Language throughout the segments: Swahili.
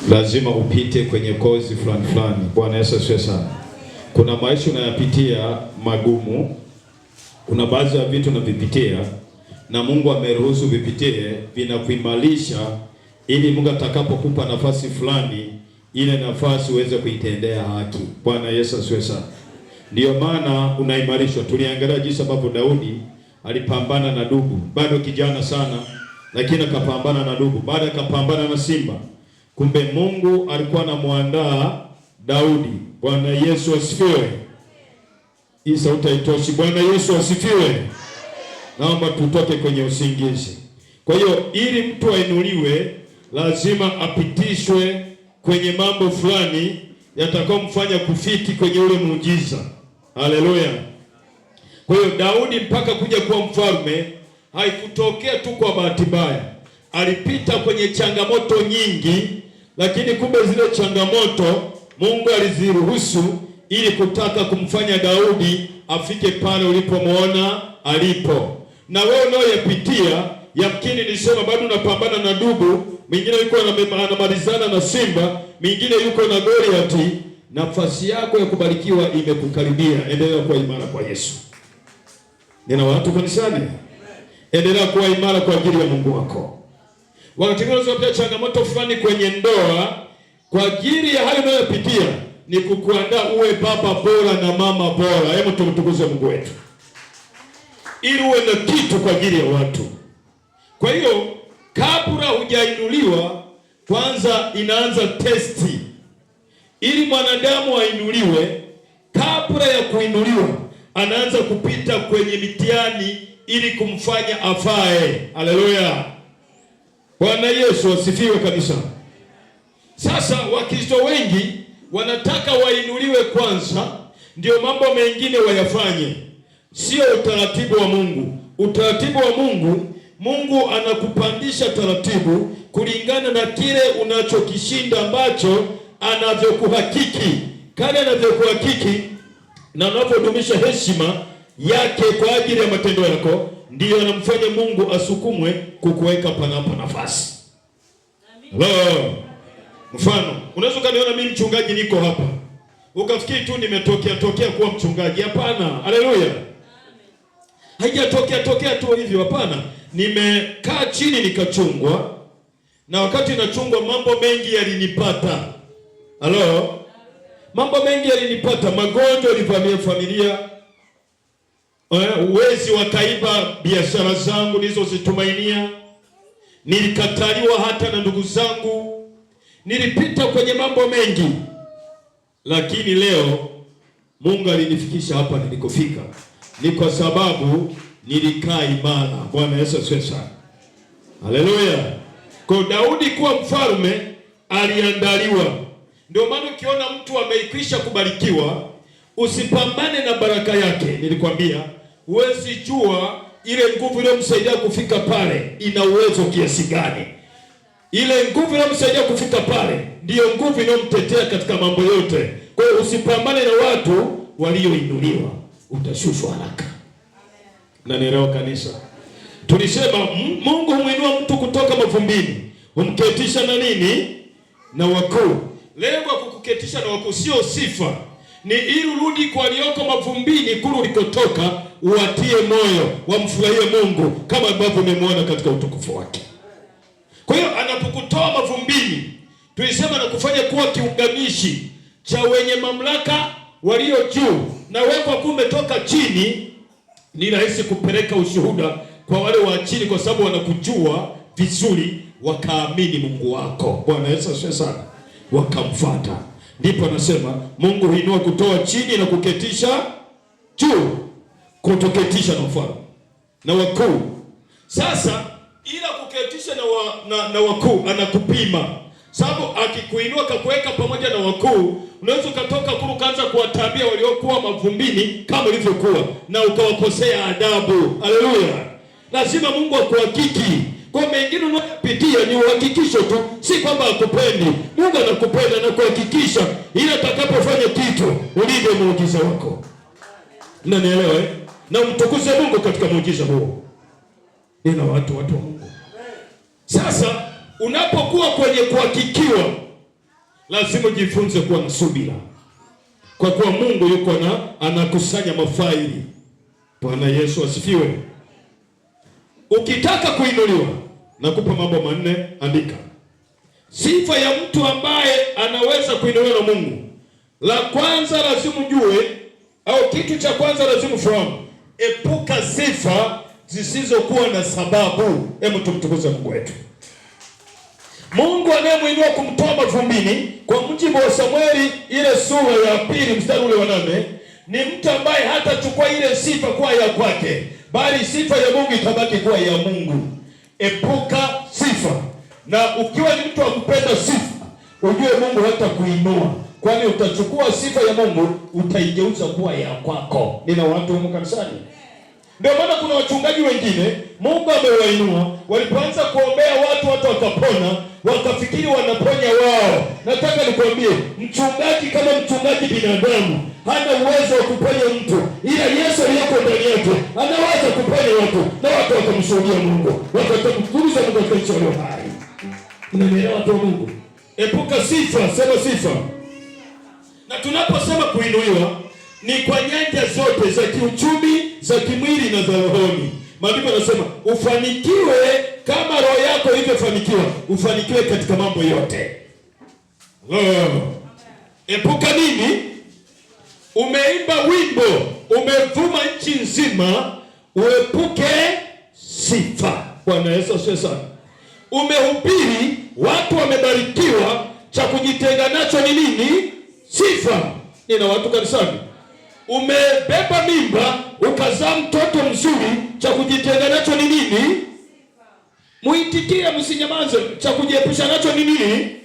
Lazima upite kwenye kozi fulani fulani. Bwana Yesu asifiwe sana. Kuna maisha unayapitia magumu, kuna baadhi ya vitu unavipitia na Mungu ameruhusu vipitie, vinakuimarisha ili Mungu atakapokupa nafasi fulani, ile nafasi uweze kuitendea haki. Bwana Yesu asifiwe sana. Ndiyo maana unaimarishwa. Tuliangalia jinsi ambavyo Daudi alipambana na dubu, bado kijana sana, lakini akapambana na dubu, baada akapambana na simba. Kumbe Mungu alikuwa anamwandaa Daudi. Bwana Yesu asifiwe. Hii sauti haitoshi. Bwana Yesu asifiwe. Naomba tutoke kwenye usingizi. Kwa hiyo ili mtu ainuliwe, lazima apitishwe kwenye mambo fulani yatakayomfanya kufiti kwenye ule muujiza. Haleluya! Kwa hiyo Daudi mpaka kuja kuwa mfalme haikutokea tu kwa bahati mbaya, alipita kwenye changamoto nyingi, lakini kumbe zile changamoto Mungu aliziruhusu ili kutaka kumfanya Daudi afike pale ulipomwona alipo. Na wewe unaoyapitia, yamkini nisema bado unapambana na dubu, mwingine yuko anamalizana na simba, mwingine yuko na Goliati. Nafasi yako ya kubarikiwa imekukaribia. Endelea kuwa imara kwa Yesu. Nina watu kanisani, endelea kuwa imara kwa ajili ya Mungu wako. Wakati mwingine unaweza changamoto fulani kwenye ndoa, kwa ajili ya hali unayopitia ni kukuandaa uwe baba bora na mama bora. Hebu tumtukuze Mungu wetu, ili uwe na kitu kwa ajili ya watu. Kwa hiyo kabla hujainuliwa, kwanza inaanza testi. Ili mwanadamu ainuliwe, kabla ya kuinuliwa anaanza kupita kwenye mitihani ili kumfanya afae. Haleluya, Bwana Yesu asifiwe kabisa. Sasa Wakristo wengi wanataka wainuliwe kwanza, ndio mambo mengine wayafanye. Sio utaratibu wa Mungu. Utaratibu wa Mungu, Mungu anakupandisha taratibu kulingana na kile unachokishinda ambacho anavyokuhakiki, kale anavyokuhakiki na unavyodumisha heshima yake kwa ajili ya matendo yako, ndiyo anamfanya Mungu asukumwe kukuweka panapo nafasi. Hello. Mfano, unaweza ukaniona mimi mchungaji niko hapa, ukafikiri tu nimetokea tokea kuwa mchungaji. Hapana, haleluya, haijatokea tokea tu hivyo, hapana. Nimekaa chini nikachungwa, na wakati nachungwa mambo mengi yalinipata. Halo, mambo mengi yalinipata, magonjwa yalivamia familia, wezi wakaiba biashara zangu nilizozitumainia, nilikataliwa hata na ndugu zangu, nilipita kwenye mambo mengi, lakini leo Mungu alinifikisha hapa nilikofika, ni kwa sababu nilikaa imara. Bwana Yesu asifiwe sana, haleluya. Kwa Daudi kuwa mfalme aliandaliwa. Ndio maana ukiona mtu ameikwisha kubarikiwa, usipambane na baraka yake. Nilikwambia huwezi jua ile nguvu iliyomsaidia kufika pale ina uwezo kiasi gani. Ile nguvu inayomsaidia kufika pale ndiyo nguvu inayomtetea katika mambo yote. Kwa hiyo usipambane na watu walioinuliwa, utashushwa haraka. Na nielewa kanisa, tulisema Mungu humwinua mtu kutoka mavumbini, humketisha na nini? Na wakuu. Lengo ya kukuketisha na wakuu sio sifa, ni ili urudi kwa walioko mavumbini kule ulikotoka, uwatie moyo, wamfurahie Mungu kama ambavyo umemwona katika utukufu wake. Kwa hiyo anapokutoa mavumbini, tulisema na kufanya kuwa kiunganishi cha wenye mamlaka walio juu, na wewe kwa kuwa umetoka chini, ni rahisi kupeleka ushuhuda kwa wale wa chini, kwa sababu wanakujua vizuri, wakaamini Mungu wako. Bwana Yesu asifiwe sana, wakamfuata. Ndipo anasema Mungu huinua kutoa chini na kuketisha juu, kutoketisha na mfalme na wakuu. Sasa ila kuketisha na wakuu anakupima, sababu akikuinua kakuweka pamoja na wakuu, unaweza ukatoka kule ukaanza kuwatabia waliokuwa mavumbini kama ulivyokuwa na ukawakosea adabu. Haleluya! Lazima Mungu akuhakiki kwa mengine unayopitia ni uhakikisho tu, si kwamba akupendi. Mungu anakupenda na kuhakikisha, ili atakapofanya kitu ulinde muujiza wako. Mnanielewa eh? Na umtukuze Mungu katika muujiza huo. Nina watu wa Mungu. Sasa unapokuwa kwenye kuhakikiwa, Lazima ujifunze kuwa na subira, kwa kuwa Mungu yuko na anakusanya mafaili. Bwana Yesu asifiwe. Ukitaka kuinuliwa, nakupa mambo manne, andika. Sifa ya mtu ambaye anaweza kuinuliwa na Mungu, la kwanza lazima ujue, au kitu cha kwanza lazima ufahamu, epuka sifa zisizokuwa na sababu. Hebu tumtukuze Mungu wetu. Mungu anayemwinua kumtoa mavumbini, kwa mujibu wa Samueli ile sura ya 2 mstari ule wa 8, ni mtu ambaye hatachukua ile sifa kuwa ya kwake, bali sifa ya Mungu itabaki kuwa ya Mungu. Epuka sifa, na ukiwa ni mtu wa kupenda sifa, ujue Mungu hatakuinua, kwani utachukua sifa ya Mungu utaigeuza kuwa ya kwako. Nina watu humu kanisani. Ndio maana kuna wachungaji wengine Mungu amewainua, walipoanza kuombea watu, watu wakapona, wakafikiri wanaponya wao. Nataka nikwambie, mchungaji kama mchungaji binadamu hana uwezo wa kuponya mtu, ila Yesu aliyeko ndani yake anaweza kuponya watu, na watu wakamshuhudia Mungu, wakamtukuza Mungu katika nchi walio hai. Unanielewa watu wa Mungu? Epuka sifa, sema sifa. Na tunaposema kuinuliwa ni kwa nyanja zote za kiuchumi, za kimwili na za rohoni. Maandiko yanasema ufanikiwe kama roho yako ilivyofanikiwa, ufanikiwe katika mambo yote. Hello. Epuka nini? Umeimba wimbo, umevuma nchi nzima, uepuke sifa. Bwana Yesu asifiwe sana. Umehubiri, watu wamebarikiwa, cha kujitenga nacho ni nini? Sifa. Nina watu kanisani. Umebeba mimba ukazaa mtoto mzuri, cha kujitenga nacho ni nini? Muitikie, msinyamaze. Cha kujiepusha nacho ni nini?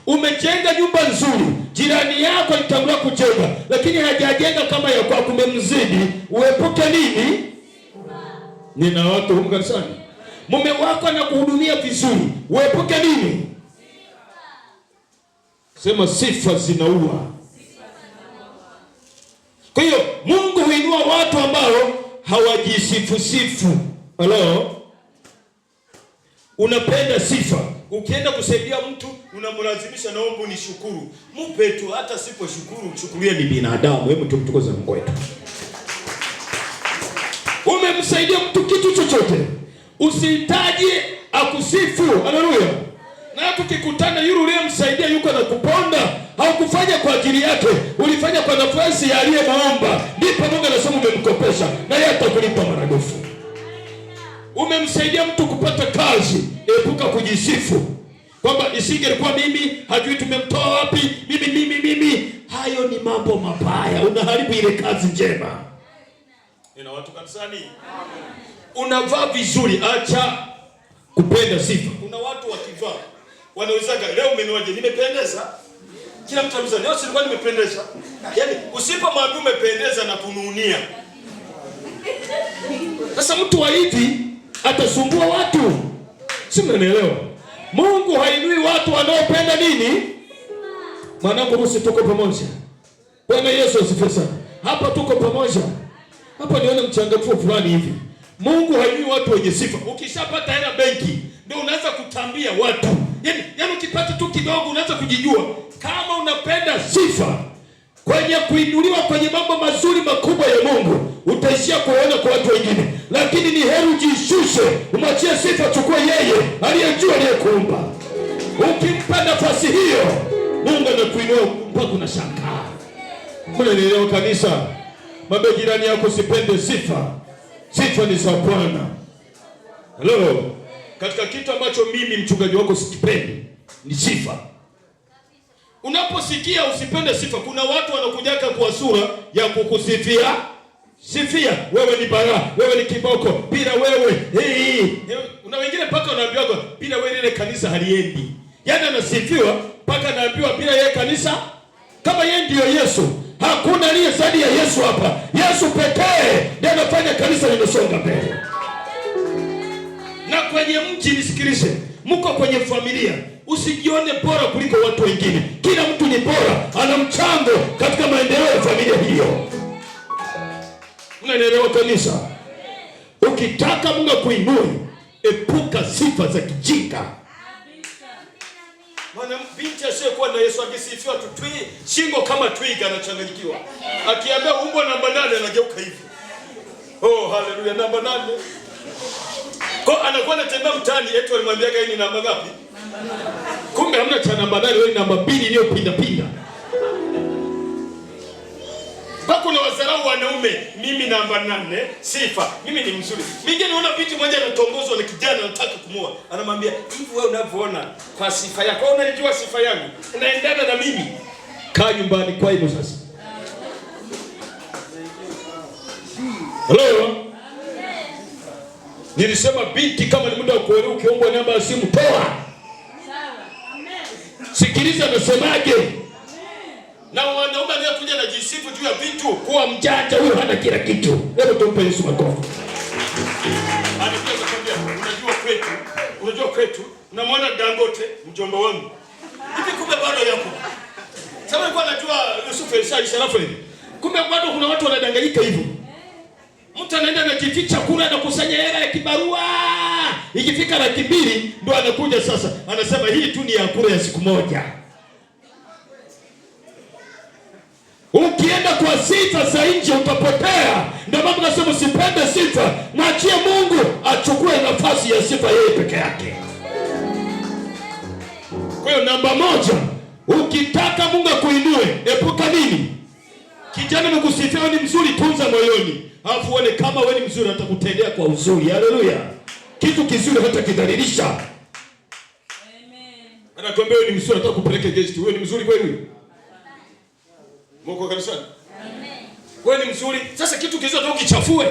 Umejenga nyumba nzuri, jirani yako alitangulia kujenga, lakini hajajenga kama ya kwako, umemzidi, uepuke nini? Nina watu humu kanisani. Mume wako anakuhudumia vizuri, uepuke nini? Sema sifa zinaua. Kwa hiyo Mungu huinua watu ambao hawajisifusifu. Hello? Unapenda sifa. Ukienda kusaidia mtu unamlazimisha, naomba unishukuru. Mpe tu, hata siposhukuru mchukulie ni binadamu. Hebu tumtukuze Mungu wetu. Umemsaidia mtu kitu chochote, usihitaji akusifu. Haleluya. Na tukikutana yule uliyemsaidia yuko na kuponda, haukufanya kwa ajili yake, ulifanya kwa nafasi ya aliyemuomba. Ndipo Mungu anasema umemkopesha, na yeye atakulipa maradufu. Umemsaidia mtu kupata kazi, epuka kujisifu kwamba isingelikuwa mimi, hajui tumemtoa wapi, mimi mimi mimi. Hayo ni mambo mabaya, unaharibu ile kazi njema. Nina watu kanisani. Unavaa vizuri, acha kupenda sifa. Kuna watu wakivaa wanaulizaga, leo umeniwaje? Nimependeza. Kila mtu anauliza, leo silikuwa nimependeza. Yaani usipomwambia umependeza na kununia. Sasa mtu wa hivi atasumbua watu. Si mnanielewa? Mungu hainui watu wanaopenda nini? Mwanangu Rusi, tuko pamoja. Bwana Yesu asifiwe sana. Hapa tuko pamoja. Hapa nione mchangamfu fulani hivi. Mungu hainui watu wenye sifa. Ukishapata hela benki ndio unaanza kutambia watu. Yaani ukipata tu kidogo unaanza kujijua. Kama unapenda sifa kwenye kuinuliwa kwenye mambo mazuri makubwa ya Mungu, utaishia kuona kwa watu wengine. Lakini ni heri ujishushe, umwachie sifa, chukue yeye aliyejua, aliyekuumba. Ukimpa nafasi hiyo, Mungu anakuinua mpaka unashangaa. Mnanielewa kanisa? Mwambie jirani yako usipende sifa. Sifa ni za Bwana. Hello. Katika kitu ambacho mimi mchungaji wako sikipendi ni sifa. Unaposikia usipende sifa, kuna watu wanakujaka kwa sura ya kukusifia. Sifia, wewe ni bara, wewe ni kiboko, bila wewe hii. Kuna wengine mpaka wanaambiwa bila wewe ile kanisa haliendi. Yaani anasifiwa mpaka anaambiwa bila yeye kanisa, kama yeye ndiyo Yesu. Hakuna aliye zaidi ya Yesu hapa. Yesu pekee ndiye anafanya kanisa linasonga mbele. Na kwenye mji, nisikilize, mko kwenye familia, usijione bora kuliko watu wengine. Kila mtu ni bora, ana mchango katika maendeleo ya familia hiyo. Mnanielewa kanisa? Ukitaka Mungu akuinue, epuka sifa za kijinga. Maana binti asiyekuwa na Yesu akisifiwa tu twi, shingo kama twiga anachanganyikiwa. Akiambia umbo namba 8 anageuka hivi. Oh, haleluya, namba 8. Kwa anakuwa anatembea mtaani eti walimwambiaga hii ni namba ngapi? Kumbe hamna cha namba 8, wewe ni namba 2 iliyopinda pinda. Kwa kuna wazarau wanaume, mimi namba 8, sifa, mimi ni mzuri. Mingine unaona binti mmoja anatongozwa na kijana anataka kumuoa. Anamwambia, "Hivi wewe unavyoona kwa sifa yako, wewe unajua sifa yangu, unaendana na mimi." Kaa nyumbani kwa hivyo sasa. Hello? Nilisema binti kama ni muda wa kuolewa ukiombwa namba ya simu toa. Sikiliza nasemaje. Na wanaume anayekuja na jisifu juu ya vitu kuwa mjanja, huyo hana kila kitu. Hebu tumpe Yesu makofi. Anakuja kukwambia, unajua kwetu, unamwona Dangote mjomba wangu. Hivi kumbe bado yapo. Sasa nilikuwa najua Yusuf Elisha Sharafu hivi. Kumbe bado kuna watu wanadanganyika hivyo. Mtu anaenda anajificha kula na kusanya hela ya kibarua. Ikifika 200,000 ndo anakuja sasa. Anasema hii tu ni ya kula ya siku moja. Ukienda kwa sifa za nje utapotea. Ndio maana nasema usipende sifa, mwachie Mungu achukue nafasi ya sifa yeye peke yake. Kwa hiyo namba 1, ukitaka Mungu akuinue, epuka nini? Kijana amekusifia wewe ni mzuri, tunza moyoni. Alafu uone kama wewe ni mzuri atakutendea kwa uzuri. Haleluya. Kitu kizuri hata kidhalilisha. Amen. Anakuambia wewe ni mzuri, nataka kupeleke guest. Wewe ni mzuri kweli? Mko kanisani? Amen. Wewe ni mzuri. Sasa kitu kizuri hata ukichafue.